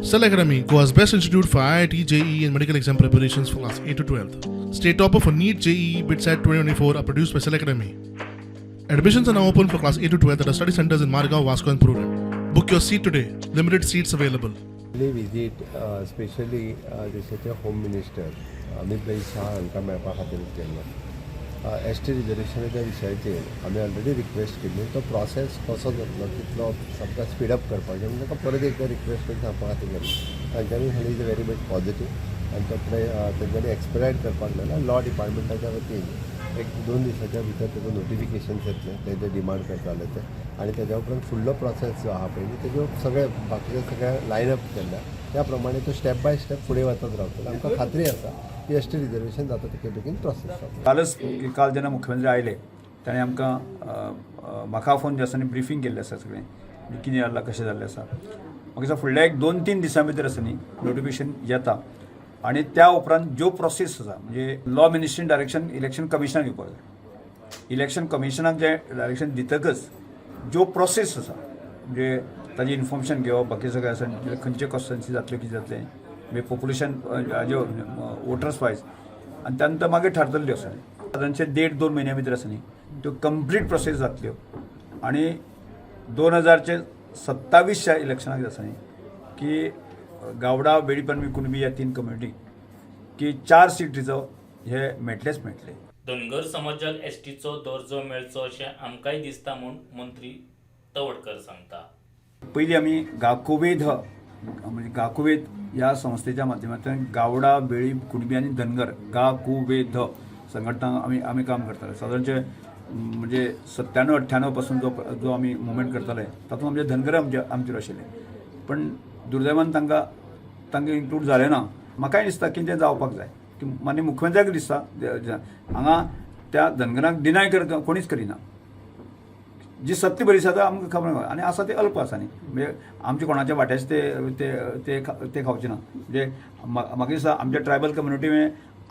Cell Academy, Goa's best institute for IIT, JEE, and medical exam preparations for class 8 to 12. State topper for NEET, JEE, BITSAT 2024 are produced by Cell Academy. Admissions are now open for class 8 to 12 at our study centers in Margao, Vasco, and Purulem. Book your seat today. Limited seats available. Visit specially देशाचे home minister Amit भाई शाह हांकां मेळपा खातीर केल्लो. S T रिजर्वेशनाच्या विशयाचेर आमी already request केल्ली. तो प्रोसेस कसो जातलो, कितलो सामको स्पीडअप करपाचें म्हणून ताका परत एकदां रिक्वेस्ट करून सांगपा खातीर गेल्लो. तांच्यांनी सांगलें, is very much positive आनी तो तेंच्यांनी एक्सपिडायट करपाक जाल्यार लॉ डिपार्टमेंटाच्या वतीन एक दोन दिसाच्या भितर तेजो नोटिफिकेशन्स येतलें, ते जे डिमांड करताले ते. आनी तेज्या उपरांत फुडलो प्रोसेस जो आहा पळय न्ही, तेज्यो सगळे बाकीचे सगळे लायनअप केल्ल्या त्या प्रमाणे तो स्टेप बाय स्टेप फुडें वचत रावतलो. आमकां खात्री आसा की एस टी रिजर्वेशन जाता तितके बेगीन प्रोसेस जातलो. कालच काल जेन्ना मुख्यमंत्री आयले, ताणें आमकां अ, अ, म्हाका फोन जे आसा न्ही, ब्रिफींग केल्लें आसा सगळें, कितें जालां, कशें जाल्लें आसा. म्हाका दिसता फुडल्या एक दोन तीन दिसां भितर आसा न्ही, नोटिफिकेशन येता आनी त्या उपरांत ज्यो प्रोसेस आसा, म्हणजे लॉ मिनिस्ट्रीन डायरेक्शन इलेक्शन कमिशनाक दिवपाक जाय. इलेक्शन कमिशनाक जें डायरेक्शन दितकच ज्यो प्रोसेस आसा, म्हणजे ताजी इन्फॉर्मेशन घेवप, बाकी सगळें आसा, खंयचे कॉन्स्टिट्युएन्सी जातल्यो, कितें जातलें, म्हणजे पॉप्युलेशन हाज्यो वोटर्स वायज, आनी त्या नंतर मागीर थारतल्यो आसा. सादारणशे देड दोन म्हयन्या भितर आसा न्ही, त्यो कंप्लीट प्रोसेस जातल्यो आनी दोन हजारचे सत्तावीसच्या इलेक्शनाक आसा न्ही की गावडा, वेळीप आनी कुणबी ह्या तीन कम्युनिटी की चार सीट रिजर्व हे मेळटलेच मेळटले. धनगर समाजाक एसटीचो दर्जो मेळचो अशें आमकांय दिसता म्हूण मंत्री तवडकर सांगता. पयलीं आमी गाकुवेध, म्हणजे गाकुवेध ह्या संस्थेच्या माध्यमांतल्यान गावडा, वेळीप, कुणबी आनी धनगर गाकुवेध संघटना आमी काम करताले. सादारणचे म्हणजे 97 98 पासून जो जो आमी मुवमेंट करताले, तातूंत आमचे धनगर आमचेर आशिल्ले, पण दुर्दैवान तांकां इन्क्लूड जालें ना. म्हाकाय दिसता की तें जावपाक जाय की माननीय मुख्यमंत्र्याक दिसता, हांगा त्या धनगरांक डिनाय कर कोणीच करिना. जी सत्य परिस्थिती आसा आमकां खबर ना आनी आसा ते अल्प आसा न्ही, म्हणजे आमचे कोणाच्या वाट्याचे ते ते ते ते खावचे ना. म्हणजे म्हाका दिसता आमच्या ट्रायबल कम्युनिटी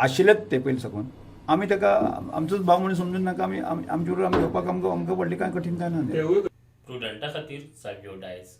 आशिल्लेच ते पयलीं साकून, आमी ताका आमचोच भाव म्हणून समजून नाका, आमी आमचे बरोबर आमी घेवपाक आमकां व्हडलें कांय कठीण काय ना. प्रुडंटा खातीर सावियो डायस.